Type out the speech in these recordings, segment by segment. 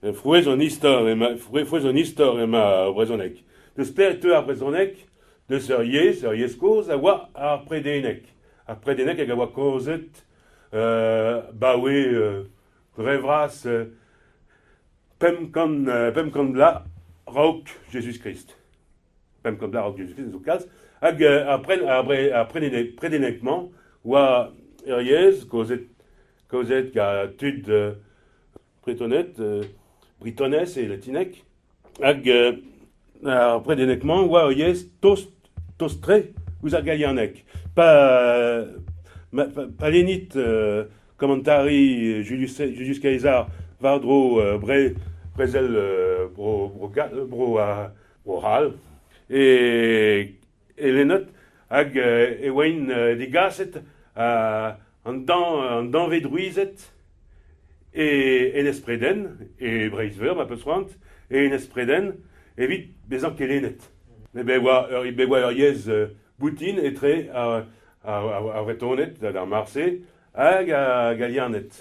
Frouezh an istor emañ frouezh an istor emañ ar brezhoneg. Deus pelec'h e teu ar brezhoneg? Deus ur yezh, ur yezh kozh a oa ar predeneg. Ar predeneg hag a oa komzet 'baoe dre vras 500 vloaz 'raok Jezuz-Krist. 500 vloaz 'raok Jezuz-Krist zo kalz. Hag ar predeneg-mañ oa ur yezh kaozet kaozet gant tud Bretoned, Britonez e latineg, hag ar predeneg-mañ oa ur yezh tost, tost-tre ouzh ar galianeg. Pa, pa lennit Commentary Julius, Julius Caesar war-dro brezel bro, bro, bro, Bro-C'hall e, e lennot hag e oaint degaset an danvez-drouized e Enez Preden, e Breizh-Veur ma peus c'hoant, e Enez Preden evit bezañ kelennet. Met bet oa ur yezh boutin etre ar Vretoned d'ar mare-se hag ar Galianed.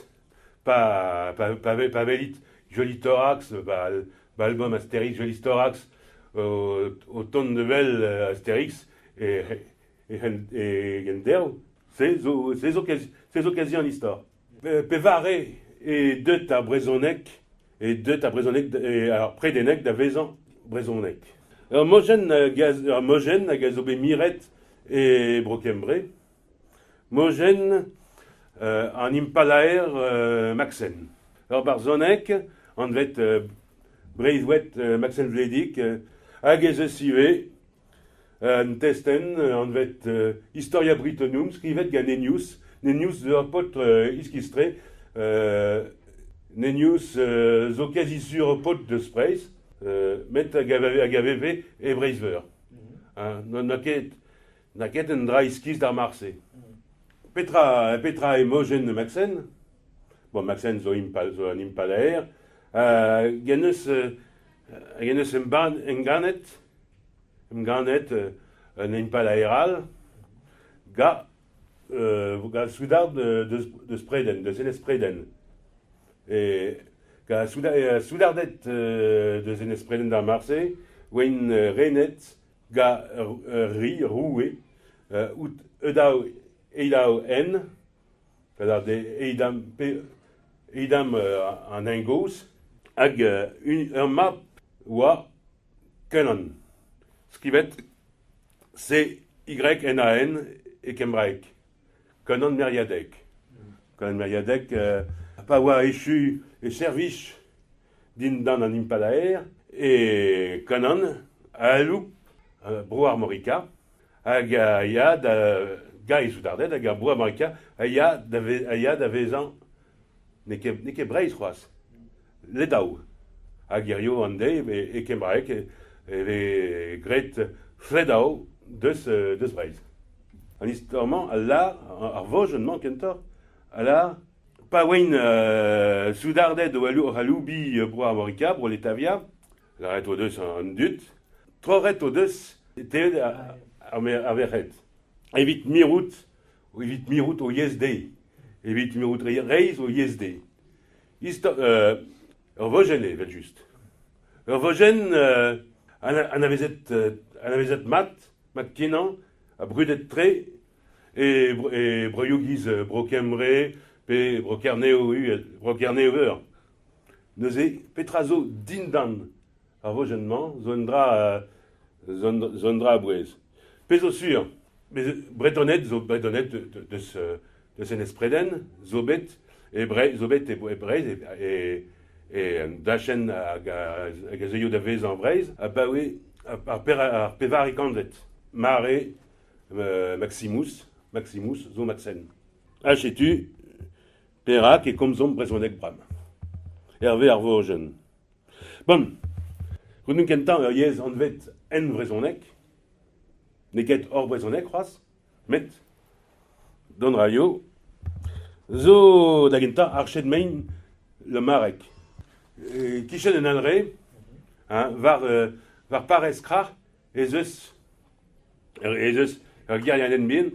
Pa welit Joli Thorax, ba album Astérix, Joli Thorax o tont da wel Astérix e genderv, se zo kazi an istor. Pevare eo deuet ar brezhoneg eo deuet ar brezhoneg ar predeneg da vezañ brezhoneg. Ur mojenn ur mojenn hag a zo bet miret e Bro-Kembre. Mojenn an impalaer Maksen. Ur barzhoneg anvet Breizhoued Maksen Vledig hag ez eus ivez un testenn anvet Historia Brittonum skrivet gant Nennius. Nennius zo ur paotr iskis-tre. Nennius zo kazi sur ur paotr deus Breizh, met hag a veve e Breizh-Veur. N'a ket N'a ket un dra iskis d'ar marse. Petra, petra eo mojenn Maxen? Bon, Maxen zo, impal, zo un impalaer. Gen eus, gen eus embann, emgannet, emgannet un impalaer all ga, ga soudard deus, deus Preden, deus Enez Preden. E, ga soudarded deus Enez Preden d'ar marse oaint renet Gant ur ri, roue, out edaou edaou en, eidam pe eidam an hengozh, hag ur mab oa Kenan, skrivet C-Y-N-A-N e kembraeg, Kenan Meriadeg. Kenan Meriadeg, pa oa echu e servij Dindan an impalaer e Kanan a aloub bro Armorica hag a ya da ga e soudarded hag ar bro Armorica a ya da a ya da vezañ n'eo ket n'eo ket Breizh c'hoazh, Ledav. Hag hiziv an deiz e kembraeg e vez graet Lledaw deus deus Breizh. An istor-mañ a lâr, ar vojenn-mañ kentoc'h, a lâr Pa oaint soudarded oc'h aloubiñ bro Armorica, bro Letavia, lâret o deus an dud, troc'het o deus tevet ar merc'hed evit mirout evit mirout o yezh dezhe, evit mirout reizh o yezh dezhe. Istor ur vojenn eo evel-just. Ur vojenn anavezet anavezet mat, mat-kenañ ha brudet-tre E broioù giz Bro-Kembre pe Bro-Kernev-Uhel, Bro-Kernev-Veur. Neuze, petra zo dindan ar vojenn-mañ zo un dra zo un dra a-bouez. Pezh zo sur, Bretoned zo Bretoned deus deus Enez Preden zo bet e Breizh zo bet e Breizh e e an dachenn hag a zeuio da vezañ Breizh abaoe ar pevare kantved. Mare Maximus, Maximus zo Maxen. Ha setu perak e komzomp brezhoneg bremañ. Hervez ar vojenn. Bon, kudenn kentañ ur yezh anvet henvrezhoneg, n'eo ket hor brezhoneg c'hoazh, met dont raio, zo da gentañ arched mein Le Marec. E-kichen en Alre, hein, war, war parrez Krac'h, ez eus ez eus ur gêriadenn bihan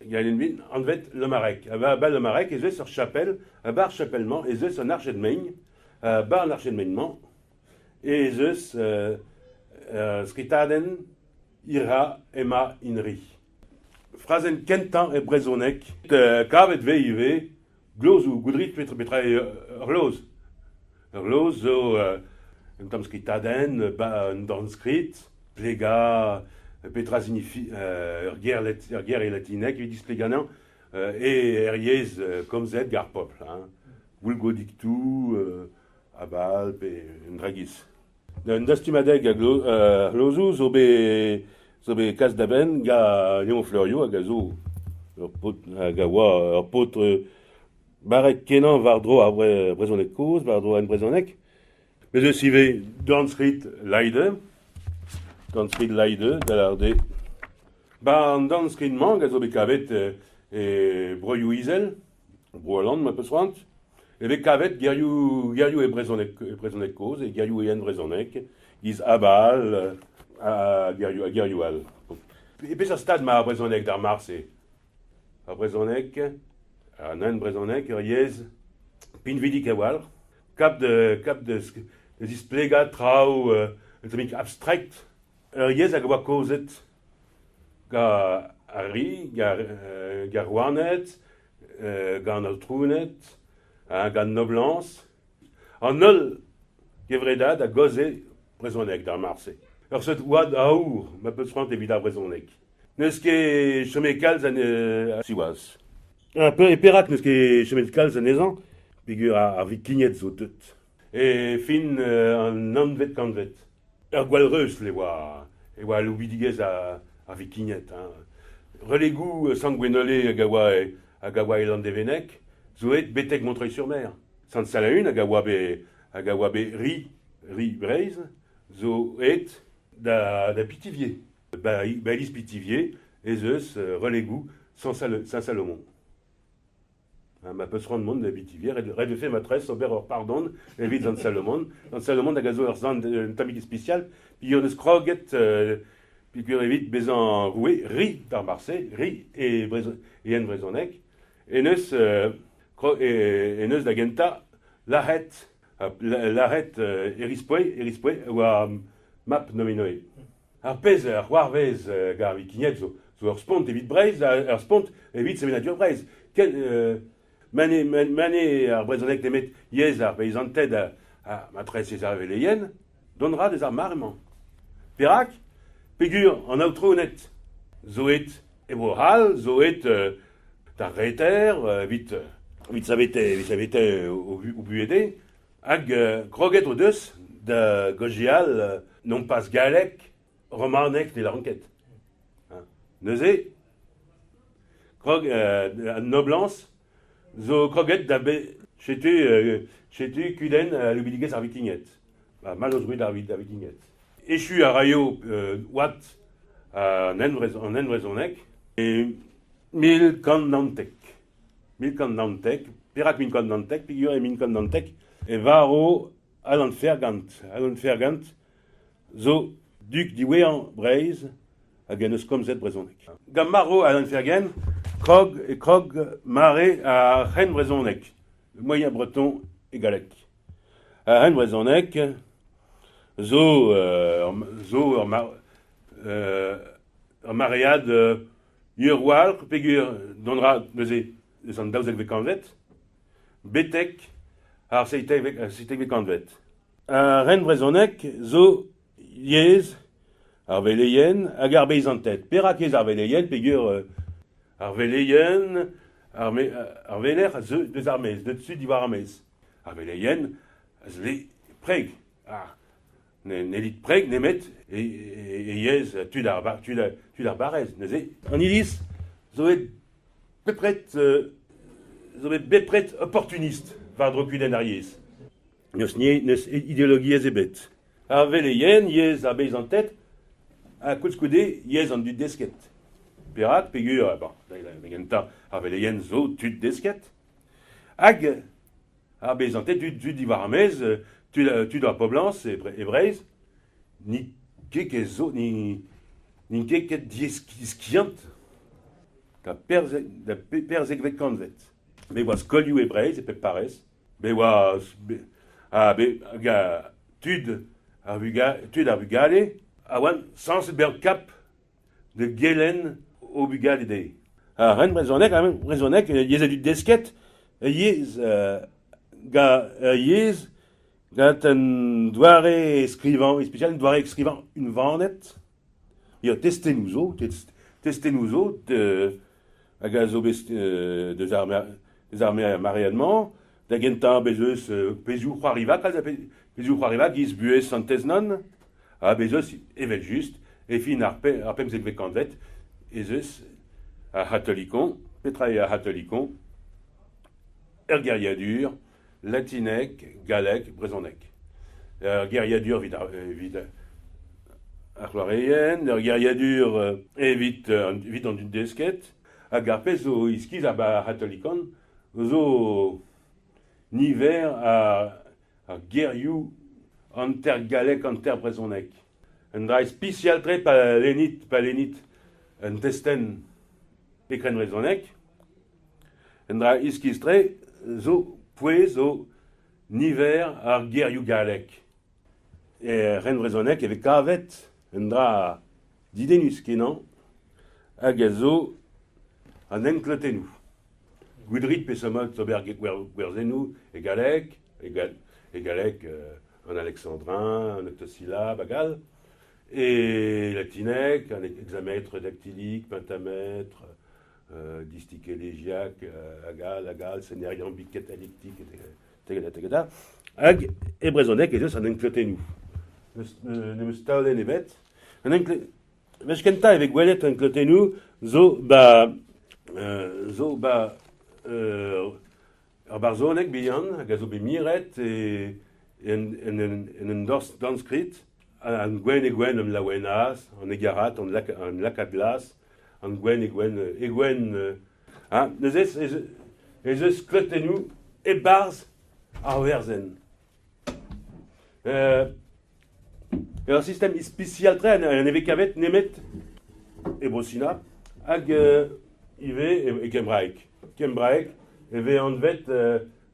gêriadenn bihan anvet Le Marec. Ha ba Le Marec ez eus ur chapel, ha 'ba ar chapel-mañ ez eus un arched mein. Barn ar chenmen-mañ ez eus skritadenn Ira ema Inri. Frazenn kentañ e brezhoneg. Kavet 'vez ivez glozoù goudrit petra eo ur c'hloz. Ur c'hloz zo un tamm skritadenn, un dornskrid, plegañ petra signifi ur ger ur ger e latineg evit displegañ anezhañ e er yezh komzet gant ar pobl. Hein. Vulgo dictu, abal pe un dra giz. Un dastumadeg a c'hlozoù zo bet zo bet kas da benn gant Léon Fleuriot hag a zo ur paotr hag a oa ur paotr barrek-kenañ war-dro ar brezhoneg kozh, war-dro an brezhoneg. Bez eus ivez dornskrid Leide, dornskrid Leide da lâret eo. Ba an dornskrid-mañ a zo bet kavet e Broioù-Izel, Bro-Holland ma peus c'hoant, e vez kavet gerioù gerioù e brezhoneg e brezhoneg kozh, e gerioù e henvrezhoneg, giz abal ha gerioù ha gerioù all. E peseurt stad emañ ar brezhoneg d'ar mare-se? Ar brezhoneg, an henvrezhoneg, ur yezh pinvidik a-walc'h, kap da kap da zisplegañ traoù un tammig abstract. Ur yezh hag a oa kaozet gant ar ri, gant ar rouaned, gant an aotrouned, gant noblañs. An holl gevredad a gaoze brezhoneg d'ar mare-se. Ur seurt oad aour ma peus c'hoant evit ar brezhoneg. N'eus ket chomet kalz siwazh. E perak n'eus ket chomet kalz anezhañ peogwir ar Vikinged zo deuet. E fin an navvet kantved. Ur gwallreustl e oa e oa aloubidigezh ar Vikinged. Hein. Relegoù Sant Gwenole hag a oa hag a oa e Landevenneg zo aet betek Montreuil-sur-Mer. Sant Salaün hag a oa bet hag a oa bet ri ri Breizh zo aet da da Pithiviers. Ba iliz Pithiviers ez eus relegoù Saint-Salomon. Ma peus c'hoant mont da Pithiviers, ret vefe matresse ober ur pardon evit Sant Salomon. Sant Salomon hag a zo ur sant un tammig ispisial, peogwir neus kroget peogwir evit bezañ roue, ri d'ar marse, ri e e henvrezhoneg, e neus e neus da gentañ lâret lâret Erispoe, Erispoe a oa mab Nominoe. Ar pezh a c'hoarvez gant ar Vikigned zo, zo ur spont evit Breizh, ur spont evit sevenadur Breizh. Ken, ma n'eo ar brezhoneg nemet yezh ar beizanted ha matresse ar veleien, dont ra deus ar mare-mañ. Perak? Peogwir an aotrouned zo aet e Bro-C'hall, zo aet d'ar reter evit evit saveteñ evit saveteñ o buhez dezhe. Hag kroget o deus da gaozeal nompas galleg, romaneg ne lâran ket. Neuze, krog an noblañs zo kroget da be setu setu kudenn aloubidigezh ar Vikinged. Mallozh roet d'ar Vikinged. Echu a raio oad an henvrezhoneg e 1119. 1119, perak 1119, peogwir e 1119 e varv Alan Fergant. Alan Fergant zo dug diwezhañ Breizh hag en deus komzet brezhoneg. Gant marv Alan Fergant krog e krog mare ar c'hrennvrezhoneg, moyen breton e galleg. Ar c'hrennvrezhoneg zo zo ur ur maread Ur walc'h peogwir dont ra neuze eus an daouzekvet kantved betek ar seitekvet kantved. Ar ren brezhoneg zo yezh ar veleien hag ar beizanted. Perak yezh ar veleien peogwir ar veleien, ar venec'h a zeu deus ar maez, deus su diwar ar maez. Ar veleien a zle preg. N'hellit preg nemet e yezh tud ar tud ar barrez neuze. An iliz zo bet bepred zo bet bepred opportunist war-dro kudenn ar yezh. N'eus n'eus ideologiezh ebet. Ar veleien, yezh ar beizanted, ha koulskoude yezh an dud desket. Perak? Peogwir, bon, da gentañ, ar veleien zo tud desket. Hag Ar bezanted tud tud diwar ar maez, tud tud ar poblañs e e Breizh, n'int ket ket zo n'int ket ket diskiant da perzek da perzekvet kantved. Bet e oa skolioù e Breizh e pep parrez, bet e oa Ha be, hag a tud ar vuga, tud ar vugale a oant sañset bezañ kap da gelenn o bugale dezhe. Ha ren brezhoneg, ha brezhoneg, yezh a dud desket, yezh ga ur yezh gant un doare skrivañ, ispisial un doare skrivañ unvanet. Ya, testennoù zo, testennoù zo hag a zo bet deus ar deus ar maread-mañ. Da gentañ bez' eus pezhioù c'hoariva, kalz a pezhioù c'hoariva giz Buhez Santez-Nonn. Ha bez' eus evel-just, e fin ar pemzekvet kantved, ez eus ar c'hatolikon. Petra eo ar c'hatolikon? Ur geriadur latineg, galleg, brezhoneg. Ur geriadur evit ar, evit ar c'hloareien, ur geriadur evit, evit an dud desket, hag ar pezh zo iskis ar c'hatolikon zo niver ar, ar gerioù hanter gallek, hanter brezhonek. Un dra ispisial-tre pa lennit, pa lennit un testenn e krennvrezhoneg. Un dra iskis-tre zo pouez zo niver ar gerioù gallek. Er c'hrennvrezhoneg e vez kavet un dra didennus-kenañ hag a zo an enklotennoù. Gwidrit peseurt ober gwerzennoù e galleg, e galleg an alexandrin, an octosyllabe hag all, e latineg, an hexamètre dactylique, pentamètre, distique élégiaque, hag all, hag all, senerion bikatalyptique, etc. Hag e brezhoneg ez eus an enklotennoù. N'em eus taolenn ebet. An enkle... Wech kentañ e vez gwelet an klotennoù zo 'ba zo 'ba ur barzhoneg bihan hag a zo bet miret e en en un dornskrid, an gwenn e gwenn am laouenaas, an hegarat, an laka glas, an gwenn e gwenn e gwenn ha neuze ez eus klotennoù e-barzh ar werzenn. Ur sistem ispisial-tre ne vez kavet nemet e Bro-Sina hag ivez e kembraeg. Kembraeg e vez anvet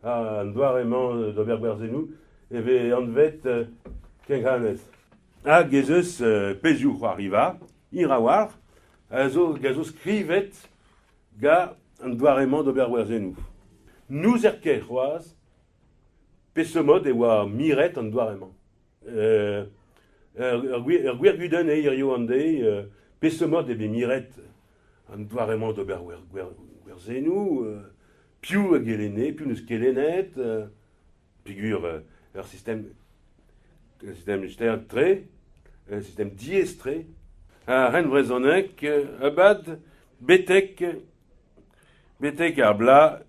an doare-mañ d'ober gwerzennoù e vez anvet Kenghanez. Hag ez eus pezhioù c'hoariva hir a-walc'h a zo, a zo skrivet gant an doare-mañ d'ober gwerzennoù. N'ouzer ket c'hoazh Peseurt mod e oa miret an doare-mañ? Ur gwir gudenn eo hiziv an deiz, peseurt mod e vez miret an doare-mañ d'ober gwerzennoù? Piv a gelenne, piv n'eus kelennet? Peogwir ur sistem ur sistem start-tre, ur sistem diaes-tre. Ar c'hrennvrezhoneg a bad betek betek ar bloaz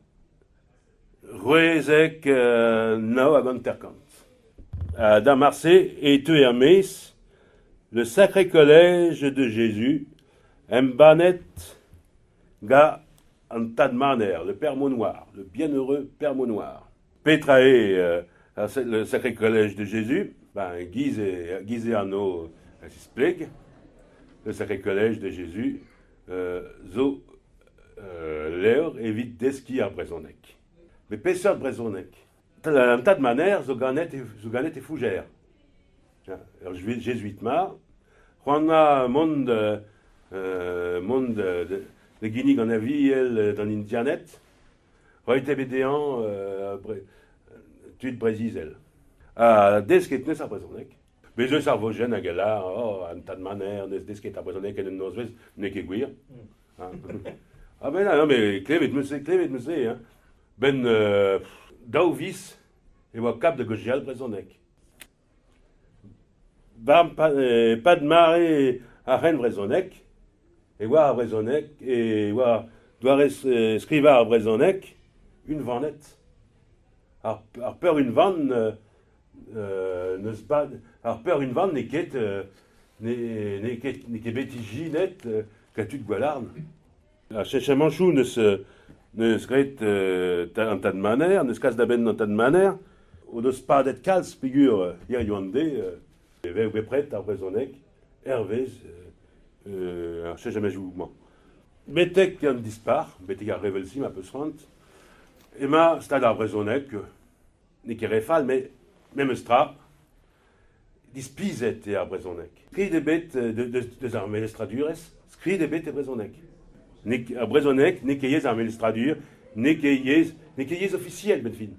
C'hwezek nav hag hanter-kant. Da marse e teu er-maez Le Sacré Collège de Jésus, embannet gant an Tad Maner, le Père Maunoir, le bienheureux Père Maunoir. Petra eo le Sacré Collège de Jésus? Ben, giz giz eo anv a zispleg. Le Sacré Collège de Jésus zo levr evit deskiñ ar brezhoneg. Met peseurt brezhoneg? An tad Maner zo ganet zo ganet e Fougères. Ur jezuit mat. C'hoant 'ma mont mont da ginnig an Aviel d'an Indianed. Roit eo bet dezhañ tud Breizh-Izel. Ha desket 'neus ar brezhoneg. Bez' eus ar vojenn hag a lâr oh, an tad Maner 'neus desket ar brezhoneg en un nozvezh, n'eo ket gwir. Ah ben non, mais klevet 'meus se, klevet 'meus se, hein. 'Benn daou viz e oa kap da gaozeal brezhoneg. E-pad mare ar c'hrennvrezhoneg e oa ar brezhoneg, e oa doare skrivañ ar brezhoneg unvanet. Ar peurunvan N'eus pas ar peurunvan n'eo ket n'eo ket n'eo ket bet ijinet gant tud Gwalarn. Ar cheñchamantoù n'eus n'eus graet an tad Maner, n'eus kas da benn an tad Maner, o deus padet kalz peogwir hiziv an deiz e vev bepred ar brezhoneg hervez ar cheñchamantoù-mañ. Betek an dispac'h, betek ar reveulzi ma peus c'hoant, emañ stad ar brezhoneg. N'eo ket re fall, met Memes tra, dispizet eo ar brezhoneg. Skrid ebet deus ar melestradurezh, skrid ebet e brezhoneg. Ar brezhoneg n'eo ket yezh ar melestradur, n'eo ket yezh, n'eo ket yezh ofisiel 'benn fin.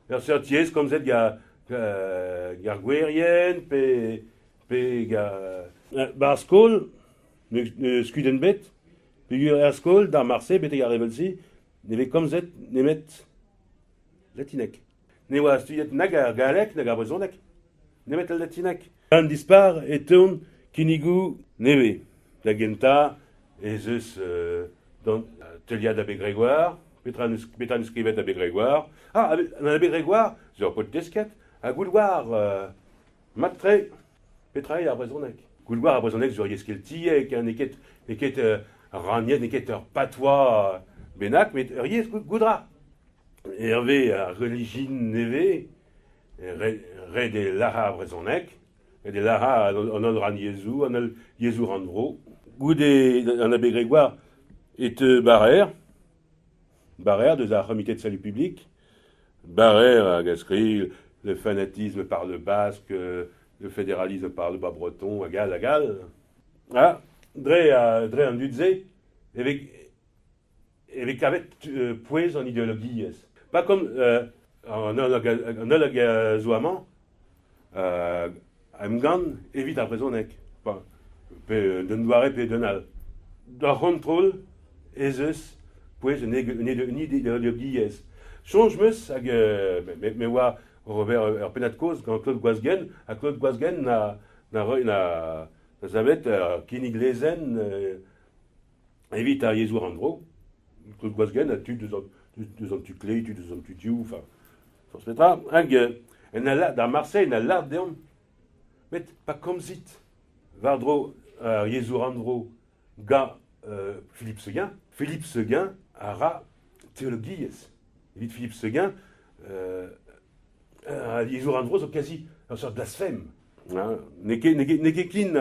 Ur seurt yezh komzet gant ar gouerien pe pe gant... 'Ba ar skol, n'eus kudenn ebet, peogwir er skol, d'ar marse, betek ar reveulzi, ne vez komzet nemet latineg. Ne oa studiet nag ar galleg nag ar brezhoneg, nemet al latineg. An dispar e teuont kinnigoù nevez. Da gentañ ez eus gant teuliad Abbé Grégoire, petra n'eus petra n'eus skrivet Abbé Grégoire. Ah, an Abbé Grégoire zo ur paotr desket ha goût 'oar mat-tre petra eo ar brezhoneg. Goût 'oar ar brezhoneg zo ur yezh keltiek, hein, n'eo ket n'eo ket rannyezh, n'eo ket ur patois bennak, met ur yezh goût 'ra. Hervez ar relijion nevez, ret eo lazhañ ar brezhoneg, ret eo lazhañ an holl rannyezhoù, an holl yezhoù rannvro. Goude an Abbé Grégoire e teu Barrère, Barrère deus ar C'homite de salut public, Barrère hag a skriv Le fanatisme par le basque, le fédéralisme par le bas breton, hag all hag all. Ha dre, dre an dud-se e vez e vez kavet pouez an ideologiezh. Pas comme an holl hag a zo amañ emgann evit ar brezhoneg, pe d'un doare pe d'un all. D'ar c'hontrol ez eus pouez un ideologiezh. Soñj 'm eus hag me oa oc'h ober ur pennad-kozh gant Claude Goasguen, ha Claude Goasguen na na savet ur kinnig lezenn Evit ar yezhoù rannvro, Claude Goasguen ha tud eus an, deus an tu kleiz, tud eus an tu dioù, enfin, forzh petra. Hag en a d'ar Marseille en a lâr deomp, met pa komzit war-dro ar yezhoù rannvro gant Philippe Seguin, Philippe Seguin a ra teologiezh. Evit Philippe Seguin, ar yezhoù rannvro zo kazi ur seurt blasfem. N'eo ket, n'eo ket ken,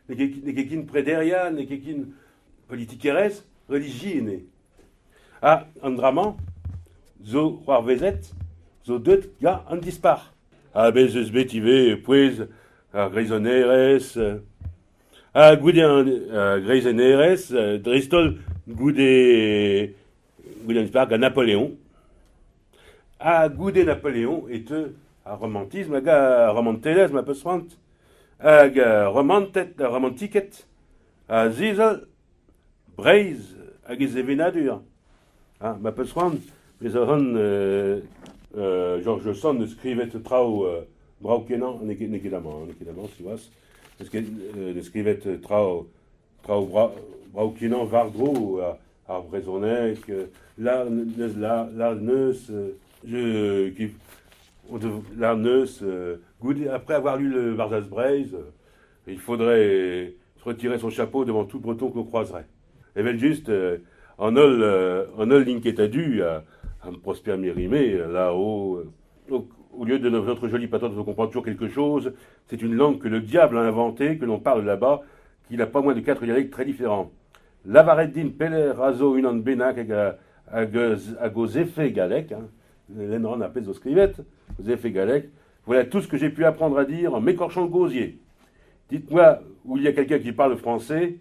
n'eo ket ken prederiañ, n'eo ket ken politikerezh, relijion eo. Ha an dra-mañ zo c'hoarvezet, zo deuet gant an dispac'h. Ha bez' eus bet ivez pouez ar greizennerezh, ha goude ar greizennerezh, dreist-holl goude goude an dispac'h gant Napoleon. Ha goude Napoleon e teu ar romantism hag ar romantelezh ma peus c'hoant. Hag ar romanted, ar romantiked a zizal Breizh hag e sevenadur. Ha ma peus c'hoant, bez a ran George Sand neus skrivet traoù brav-kenañ, n'eo ket, n'eo ket amañ, n'eo ket amañ siwazh. Neus ket neus skrivet traoù traoù brav-kenañ war-dro ar brezhoneg, la neus la la neus je qui la neus goude après avoir lu le Barzhaz Breizh, il faudrait se retirer son chapeau devant tout breton qu'on croiserait. Evel-just, an holl an holl int ket a-du a Prosper Mérimée là-haut. Donc, au lieu de notre jolie patente de comprendre toujours quelque chose, c'est une langue que le diable a inventée, que l'on parle là-bas, qu'il a pas moins de quatre dialectes très différents. Lavaret din pelec'h a zo unan bennak hag a, hag hag o zefe gallek, hein, lenn ran ar pezh zo skrivet, o zefe gallek, voilà tout ce que j'ai pu apprendre à dire en m'écorchant le gosier. Dites-moi où il y a quelqu'un qui parle français,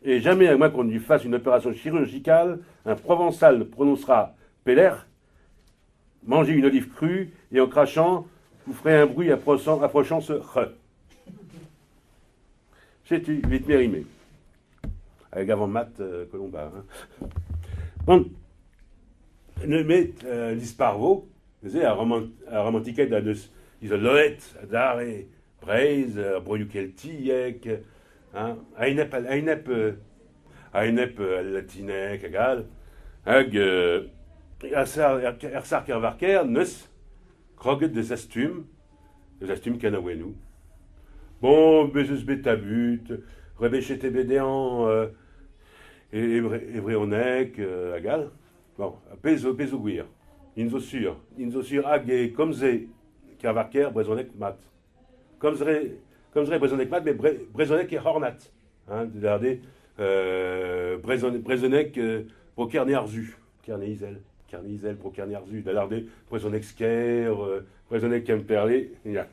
et jamais à moins qu'on lui fasse une opération chirurgicale, un Provençal prononcera Peler, mangez une olive crue et en crachant, vous ferez un bruit approchant, approchant ce re. Setu evit Mérimée. Hag avant mat Colomba. Hein. Bon, nemet Lisparvo, neuze ar, romant, ar romantiked a deus izoloet adarre Breizh, ar broioù keltiek, hein, a-enep, a-enep, a-enep al latineg hag all. Hag er sar Kervarker neus kroget da zastum, da zastum kanaouennoù. Bon, bez' eus bet tabut, rebechet eo bet dezhañ e brezhoneg hag all. Bon, pezh zo, pezh zo gwir. Int zo sur. Int zo sur hag e komze Kervarker brezhoneg mat. Komz re, komz re brezhoneg mat, met brezhoneg e c'hornad. Hein, da brezhoneg bro Kerne-ar-Su. Kerne-Izel, Kerne-Izel, bro Kerne-ar-Su, da lâret eo brezhoneg Skaer, Brezhoneg Kemperle, ya.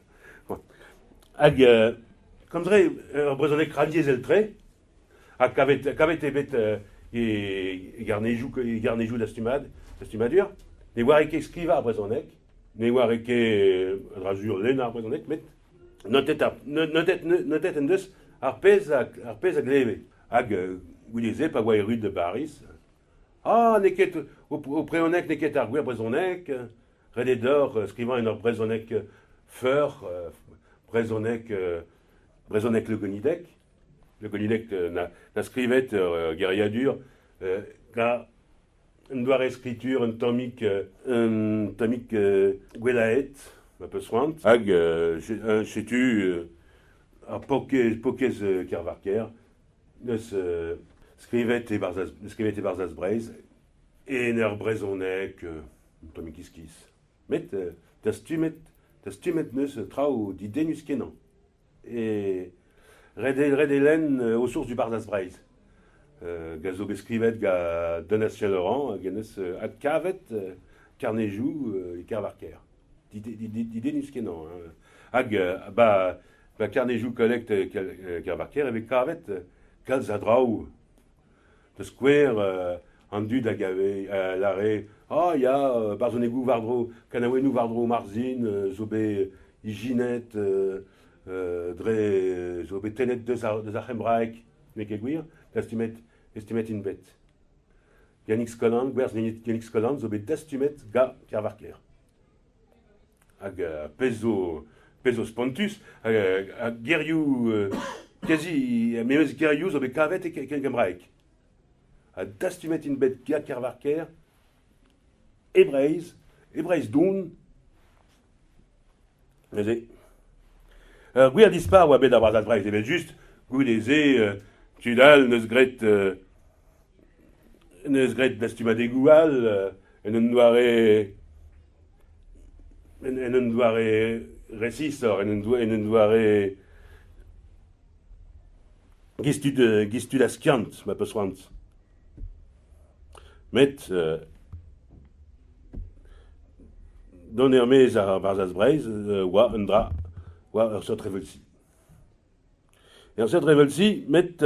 Bon. Hag komz 'rae ur brezhoneg rannyezhel-tre ha kavet kavet eo bet e garnezioù e garnezioù dastumad dastumadur. Ne oare ket skrivañ ar brezhoneg, ne oare ket a-dra-sur lenn ar brezhoneg met notet ar notet notet en deus ar pezh a ar pezh a gleve. Hag goude-se pa oa erru da Bariz, ah n'eo ket ho prehoneg n'eo ket ar gwir brezhoneg, Ret eo deoc'h skrivañ en ur brezhoneg feur, brezhoneg brezhoneg Le Gonidec. Le Gonidec na, na skrivet ur geriadur gant un doare skritur un tammig un tammig gwellaet, ma peus c'hoant. Hag setu ar paourkaezh paourkaezh Kervarker 'neus skrivet e-barzh skrivet e-barzh Breizh en ur brezhoneg un tammig iskis. Met dastumet dastumet 'neus traoù didennus-kenañ. E ret eo ret eo lenn aux sources du Barzhaz Breizh. Ga zo bet skrivet gant Donatien Laurent hag en deus adkavet karnezioù e Kervarker. Didennus-kenañ. Hein. Hag ba, ba karnezioù kolekt Kervarker e vez kavet kalz a draoù. Da skouer, an dud a gave a lâre ah ya, barzhonegoù war-dro, kanaouennoù war-dro Marzhin zo bet ijinet dre zo bet tennet deus ar deus ar c'hembraeg, n'eo ket gwir? Dastumet dastumet int bet. Yannick Skolan, gwerzh Yannick Skolan zo bet dastumet ga Kervarker. Hag pezh zo pezh zo spontus, ha gerioù kazi memes gerioù zo bet kavet e kembraeg. Ha dastumet int bet ga Kervarker e Breizh, e Breizh don. Neuze, ur gwir dispar oa bet ar Barzhaz Breizh evel-just, goude-se tud all 'neus graet 'neus graet dastumadegoù all en un doare en un doare resisoc'h, en un en un doare giz tud giz tud a skiant, ma peus c'hoant. Met dont er-maez ar Barzhaz Breizh oa un dra, oa ur seurt reveulzi. Ur seurt reveulzi, met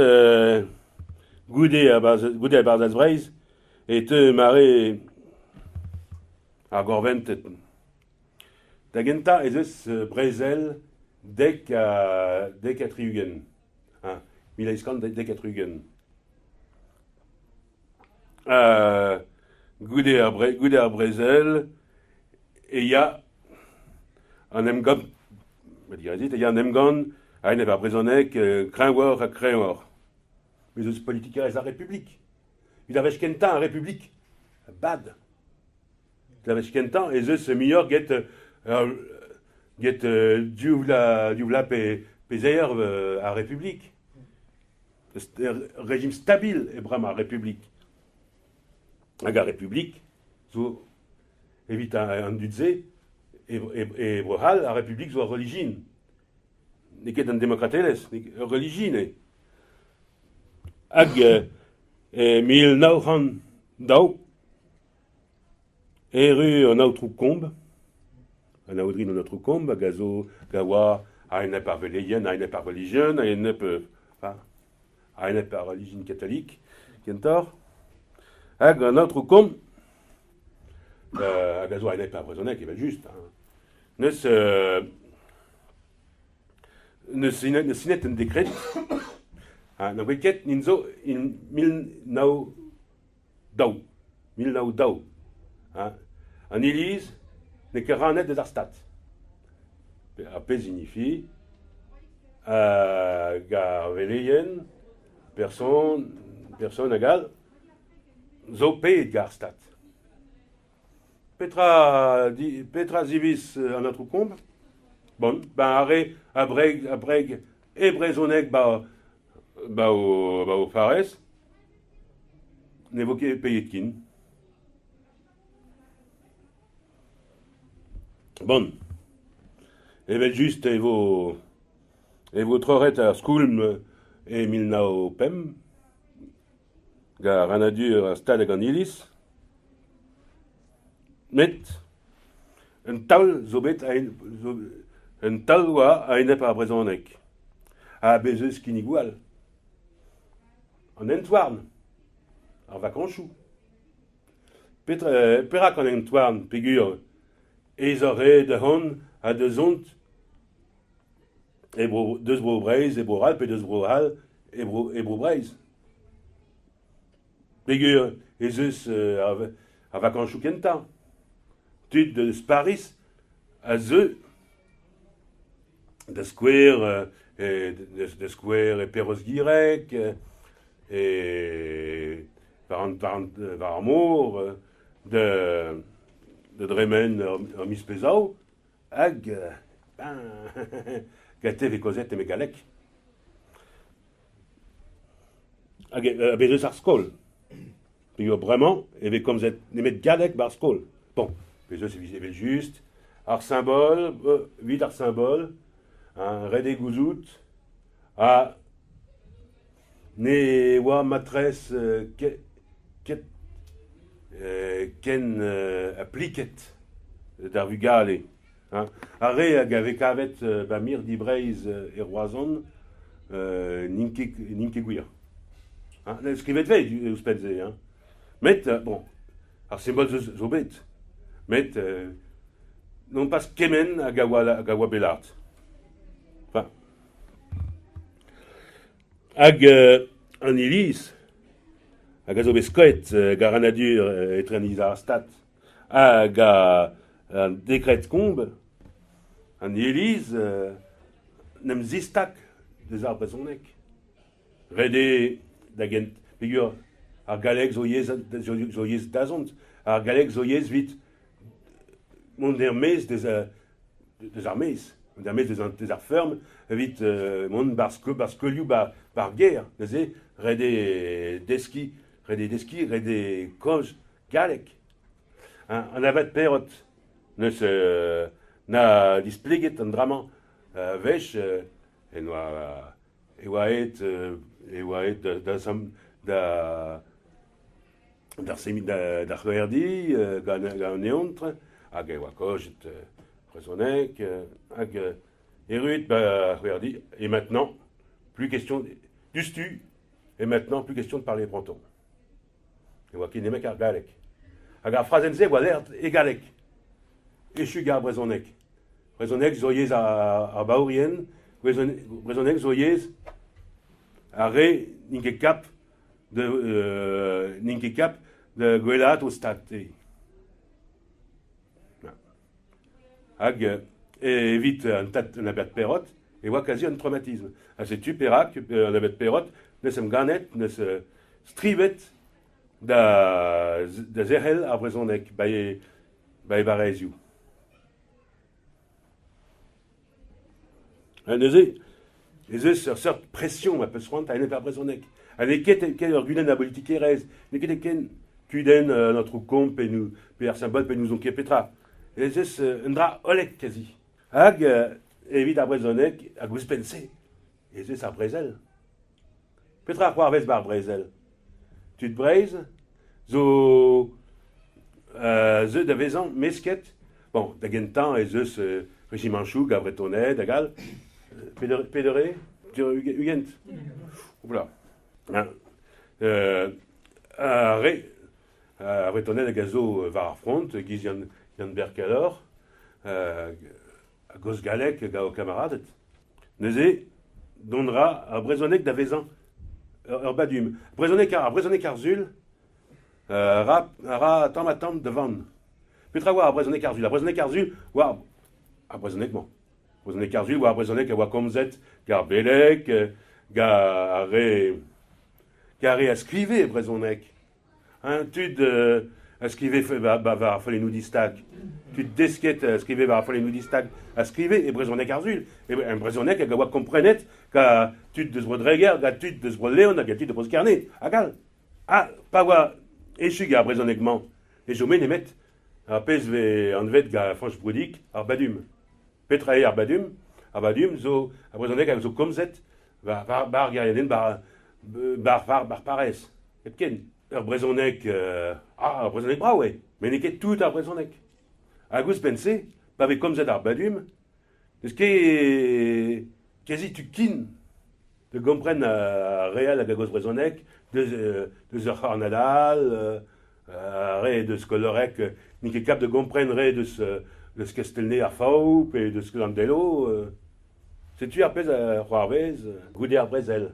goude ar goude ar Barzhaz Breizh e teu mare ar gorvented. Da gentañ ez eus brezel dek ha dek ha tri-ugent, hein, 1870. Goude ar goude ar brezel e ya an emgann e ya an emgann a-enep ar brezhoneg kreñvoc'h ha kreñvoc'h. Bez' eus politikerezh ar Republik. Evit ar wech kentañ ar Republik a bad. Evit ar wech kentañ ez eus muioc'h get get div vloaz pe pe zeir ar Republik. Rejim stabil eo bremañ ar Republik. Hag ar Republik zo evit an dud-se e Bro-C'hall, ar Republik zo ur relijion. N'eo ket an demokratelezh, ur relijion eo. Hag e 1902 erru an aotrou Combe, an aodrin an aotrou Combe hag a zo hag a oa a-enep ar veleien, a-enep ar relijion, a-enep a-enep ar relijion katolik kentoc'h. Hag an aotrou Combe hag a zo a-enep ar brezhoneg evel-just hein, 'neus 'neus sinet 'neus sinet un dekred ha na voe ket int zo in 1902 1902 hein. An iliz n'eo ket rannet eus ar Stad. Ar pezh 'zinifi hag ar veleien, person, person hag all, zo paeet gant ar Stad. Petra petra ziviz an aotrou Combe? Bon, ben ar re a breg a breg e brezhoneg 'ba 'ba o 'ba o farrez ne vo ket paeet ken. Bon, evel-just e vo e vo troc'het ar skoulm e 1905 gant rannadur ar stad hag an iliz. Met Un taol zo bet un taol oa a-enep ar brezhoneg. Ha bez' eus kinnigoù all. An hent-houarn, ar vakañsoù. Petra, perak an hent-houarn peogwir aesoc'h eo da vont ha da zont e bro, deus bro Breizh e Bro-C'hall pe deus Bro-C'hall e bro, e bro Breizh. Peogwir ez eus ar vakañsoù kentañ. Tud eus Pariz a zeu da skouer da skouer e Perroz-Gireg, e war an, war an, war ar mor, da, da dremen ur miz pe zaou, hag ben, gante e vez kaozeet eme galleg. Hag bez eus ar skol. Peogwir bremañ e vez komzet nemet galleg 'ba ar skol. Bon, bez eus evel-just ar simbol, evit ar simbol, ret eo gouzout ha ne oa matrez ket ken apliket d'ar vugale. Ar re hag a vez kavet 'ba mirdi Breizh e Roazhon n'int ket n'int ket gwir. Skrivet 'vez ouzhpenn-se hein. Met bon, ar simbol zo bet. Met non pas kement hag a oa hag a oa bet lâret. Enfin. Hag an iliz hag a zo bet skoet gant an nadur etre an iliz ar Stad hag an dekred Komb, an iliz 'n em zistag deus ar brezhoneg. Ret eo da gent peogwir ar galleg zo yezh zo yezh dazont, ar galleg zo yezh evit mont er-maez deus deus ar maez, mont er-maez deus an deus ar feurm evit mont 'barzh 'barzh skolioù 'ba 'ba ar gêr. Neuze ret eo deskiñ, ret eo deskiñ, ret eo komz galleg. An abad Perrot 'neus 'na displeget an dra-mañ a-wech en oa e oa aet e oa aet da da da d'ar semi d'ar c'hloerdi gant gant an eontr hag e oa kaojet brezhoneg hag erruet 'ba ar c'hloerdi et maintenant plus question diouzhtu et maintenant plus question de parler breton. Ne oa ket nemet ar galleg. Hag ar frazenn-se a oa lert e galleg. Echu gant ar brezhoneg. Brezhoneg zo yezh ar baourien, brezhoneg zo yezh ar re n'int ket kap de n'int ket kap da gwellaat o stad. Hag evit an tad an abad Perrot e oa kazi un traumatisme. Ha setu perak an abad Perrot n'eus em ganet, n'eus strivet da, da zerc'hel ar brezhoneg ba e, ba e barrezioù. Ha neuze ez eus ur seurt presion ma peus c'hoant a-enep ar brezhoneg. Ha n'eo ket ken ur gudenn a bolitikerezh, n'eo ket ken kudenn an aotrou Komp pe, nou, pe ar Saint-Paul pe n'ouzon ket petra. Ez eus un dra hollek kazi. Hag evit ar brezhoneg, hag ouzhpenn-se, ez eus ar brezel. Petra a c'hoarvez 'ba ar brezel? Tud Breizh zo zeu da vezañ mesket. Bon, da gentañ ez eus rejimanchoù gant Bretoned hag all. Peder eo? Ugent? Oula. Ar re ar Vretoned hag a zo war ar front, e-giz Yann, Yann-Ber Kalor, a-gozh galleg hag ho kamaraded. Neuze, dont 'ra ar brezhoneg da vezañ ur badum. Brezhoneg ar brezhoneg ar Sul a ra tamm-ha-tamm da vann. Petra oa ar brezhoneg ar Sul? Ar brezhoneg ar Sul oa ar brezhoneg-mañ. Brezhoneg ar Sul oa ar brezhoneg a oa komzet gant ar beleg, gant ar re, gant ar re a skrive e brezhoneg. Hein, tud a skrive war ar follennoù distag, tud desket a skrive war ar follennoù distag, a skrive e brezhoneg ar Sul, e brezhoneg hag a oa komprenet gant tud deus Bro-Dreger, gant tud deus Bro-Leon hag tud deus Bro-Kerne hag all. Ha pa oa echu gant ar brezhoneg-mañ ne chome nemet ar pezh 'vez anvet gant Fañch Broudig ar badum. Petra eo ar badum? Ar badum zo ar brezhoneg a zo komzet war ar gêriadenn, war ar parrez hepken. Ur brezhoneg ah, ur brezhoneg brav eo, met n'eo ket tout ar brezhoneg. Hag ouzhpenn-se, Pa vez komzet ar badum, n'eus ket kazi tu kin da gompren ar re all hag a gaoz brezhoneg, deus, deus ur c'hornad all, ar re deus Koloreg n'int ket kap da gompren re deus, deus Kastell-Nez ar Faou pe deus Landelo. Setu ar pezh a c'hoarvez goude ar brezel.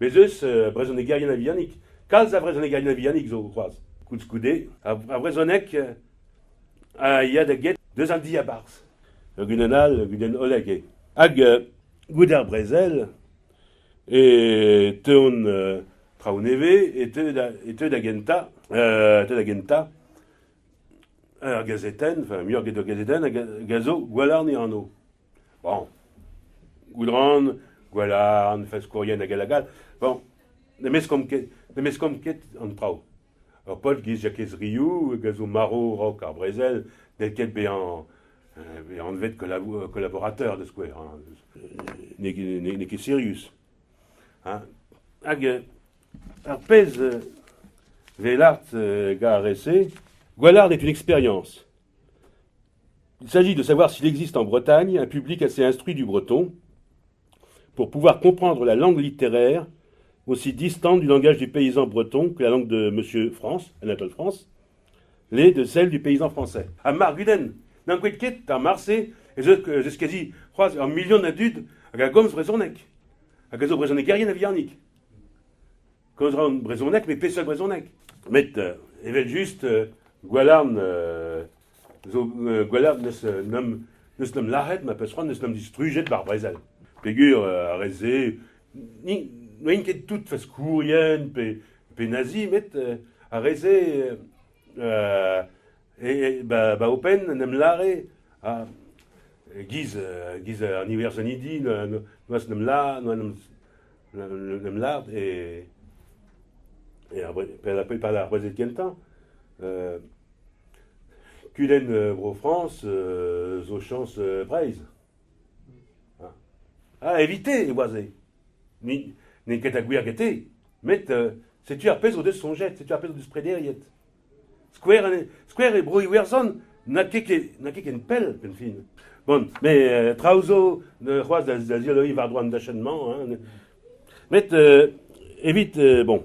Bez' eus brezhonegerien a-vihanik. Kalz a vrezhonegerien a-vihanik zo c'hoazh. Koulskoude, ar brezhoneg a ya da get deus an diabarzh. Ur gudenn all, ur gudenn hollek eo. Hag goude ar brezel e teuont traoù nevez, e teu da, e teu da gentañ, teu da gentañ ur gazetenn, enfin muioc'h eget ur gazetenn, hag a zo Gwalarn e anv. Bon, Goudran, Gwalarn, Faskourien hag all hag all. Bon, ne meskomp ket, ne meskomp ket an traoù. Ur paotr giz Jakez Riou hag a zo marv a-raok ar brezel n'hell ket bezañ bezañ anvet collaborateur da skouer. Hein. N'eo ket sirius. Hein. Hag ar pezh 'vez lâret gant ar re-se, Gwalarn est une expérience. Il s'agit de savoir s'il existe en Bretagne un public assez instruit du breton pour pouvoir comprendre la langue littéraire aussi distante du langage du paysan breton que la langue de Monsieur France, Anatole France, l'est de celle du paysan français. Ha mar gudenn, n'ankouait ket ar marse ez eus kazi c'hoazh ur milion a dud hag a gomz brezhoneg, hag a zo brezhonegerien a-vihanik. Komz a ran brezhoneg, met peseurt brezhoneg? Met evel-just, Gwalarn zo Gwalarn n'eus n'am n'eus n'am lâret ma peus c'hoant n'eus n'am distrujet war brezel. Peogwir ar re-se n'oint ket tout faskourien pe pe nazi met ar re-se ba ba ho penn en em lâre ha giz giz an Iwerzhonidi noazh n'em lâr en em lâr e e-pad ar brezel kentañ kudenn Bro-Frañs zo chañs Breizh. Ah, evite e oa se. N'eo ket ar gwir gete, met setu ar pezh o deus soñjet, setu ar pezh o deus prederiet. Skouer, skouer e Bro-Iwerzhon n'a ket, n'a ket ken pell, benn fin. Bon, mais traoù zo c'hoazh da, da zioloiñ war-dro an dachenn-mañ. Hein. Met evit, bon,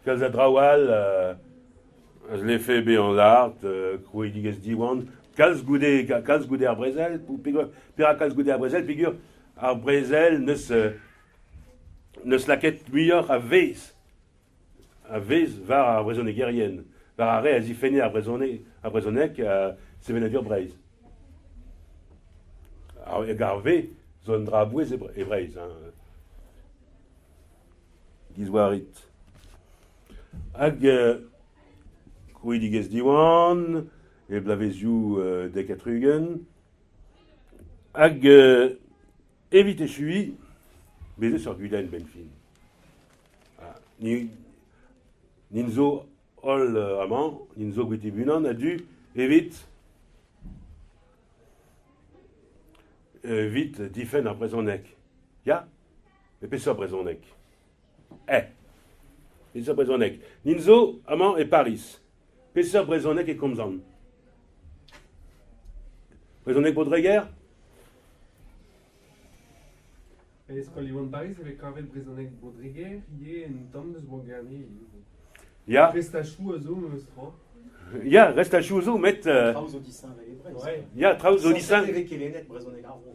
kalz a draoù all a zlefe bezañ lâret, krouidigezh Diwan, kalz goude, kalz goude ar brezel, perak kalz goude ar brezel, peogwir ar brezel n'eus n'eus lakaet muioc'h a vezh a vez war ar vrezhonegerien, war ar re a zifenne ar brezhoneg, ar brezhoneg ha sevenadur Breizh. Hag ar V zo un dra a-bouez e Breizh. Hein. Giz-oarit. Hag krouidigezh Diwan, e bloavezioù 70, hag evit echuiñ, bez' eus ur gudenn benn fin. Nin zo holl amañ, nin zo gwitibunan a-du evit evit difenn ar brezhoneg. Ya, met peseurt brezhoneg? Eh, peseurt brezhoneg? Nin zo amañ e Pariz. Peseurt brezhoneg e komzan? Brezhoneg Baudreger? E skol Iwan Pariz e vez kavet brezhoneg Baudreger ivez un tamm deus Bro-Gerne ivez. Ya. Restachoù a zo memes tra. Ya, restachoù zo, met... Traoù zo disheñvel e Breizh. Ouais. Ya, traoù zo disheñvel. Sañset e vez kelennet brezhoneg ar vro.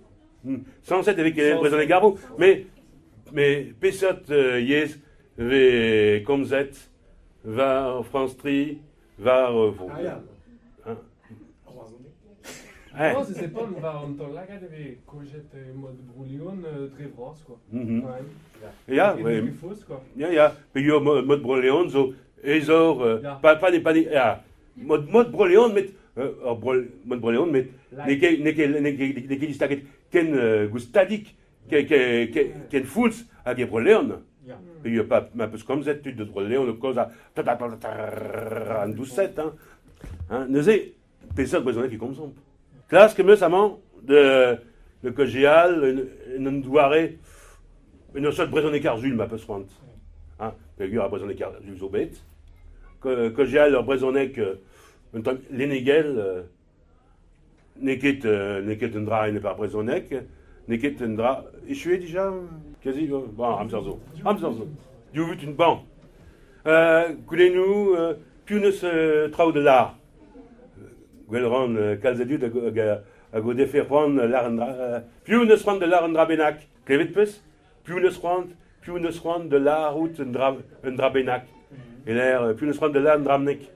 Sañset e vez kelennet brezhoneg ar vro, met, met peseurt yezh vez komzet war France 3, war vro. Ah ya. Hein. Roazhoneg. Eh. Non, c'est pas war an taol-lagad e vez kojet mod Bro-Leon dre vras, quoi. Quand même. Ya, ouais. Fausse, quoi. Ya, ya. Peogwir mod Bro-Leon zo aesoc'h, Ya. pas, pas, pas, ya. Mod, mod Bro-Leon, met ur bro, mod Bro-Leon, met n'eo ket, n'eo ket, n'eo ket, n'eo ket distaget ken goustadik, ken foulz hag e Bro-Leon. Ya. Peogwir pa ma peus komzet tud deus Bro-Leon o komz an douset, hein. Hein, neuze, peseurt brezhoneg e komzomp? Klask em eus amañ de, de kaozeal en un doare, en ur seurt brezhoneg ar sul ma peus c'hoant. Hein, peogwir ar brezhoneg ar sul zo bet. Kaozeal ur brezhoneg un tamm lennegel. N'eo ket, n'eo ket un dra enep ar brezhoneg, n'eo ket un dra... Echuet dija Quasi, bon, amzer zo. Amzer zo. Div vutun bon. Goulennoù, piv neus traoù da lâr? Gwell ran kalz a dud hag hag o defe c'hoant lâr un dra... piv neus c'hoant da lâr un dra bennak? Klevet 'peus? Piv neus c'hoant piv neus c'hoant da lârout un dra, un dra bennak? E lâr, piv neus c'hoant da lâr un dra bennak?